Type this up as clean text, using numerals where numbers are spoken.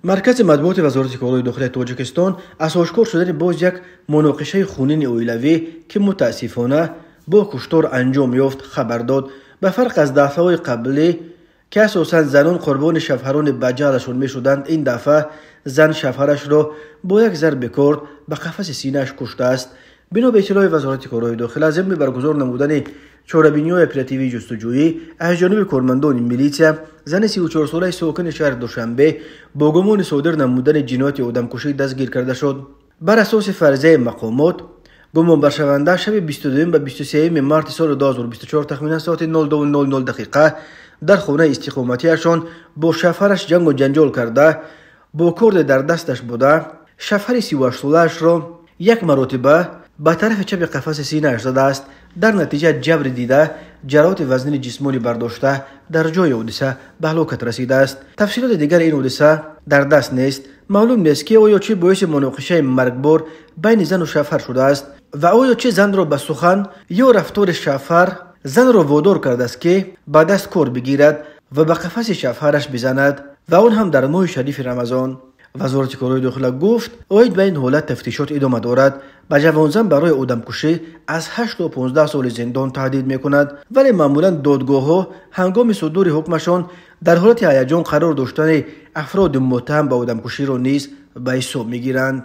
Маркази матбуоти Вазорати корҳои дохилаи Тоҷикистон аз ошкор шудани боз як муноқишаи хунини оилавӣ, ки мутаассифона бо куштор анҷом ёфт, хабар дод. Ба фарқ аз дафъаҳои қаблӣ, ки асосан занон қурбони шавҳарони баҷалашон мешуданд, ин дафъа зан шавҳарашро бо як зарби корд ба қафаси синааш куштааст. Бино ба иттилои Вазорати корҳои дохила, зимни баргузор намудани чорабиниҳои оперативии ҷустуҷӯӣ аз ҷониби кормандони милитсия, зани 34-солаи сокини шаҳри Душанбе бо гумони содир намудани ҷинояти одамкушӣ дастгир карда шуд. Бар асоси фарзияи мақомот, гумонбаршаванда шаби 22 ба 23 марти соли 2024 тахминан соати 02:00 дақиқа дар хонаи истиқоматиашон бо шавҳараш ҷангу ҷанҷол карда, бо корде дар дасташ буда, шавҳари 38-солаашро як маротиба ба тарафи чапи қафаси синааш задааст. Дар натиҷа ҷабри дида ҷароҳати вазнини ҷисмонӣ бардошта, дар ҷои ҳодиса ба ҳалокат расидааст. Тафсилоти дигари ин ҳодиса дар даст нест. Маълум нест, ки оё чӣ боиси муноқишаи маргбор байни зану шавҳар шудааст ва оё чӣ занро ба сухан ё рафтори шавҳар занро водор кардааст, ки ба даст кор бигирад ва ба қафаси шавҳараш бизанад, ва он ҳам дар моҳи шарифи Рамазон. Вазорати корҳои дохила гуфт, оид ба ин ҳолат тафтишот идома дорад. Ба ҷавонзан барои одамкушӣ аз 8 то 15 соли зиндон таҳдид мекунад, вале маъмулан додгоҳҳо ҳангоми судури ҳукмашон дар ҳолати ҳаяҷон қарор доштани афроди муттаҳам ба одамкуширо низ ба ҳисоб мегиранд.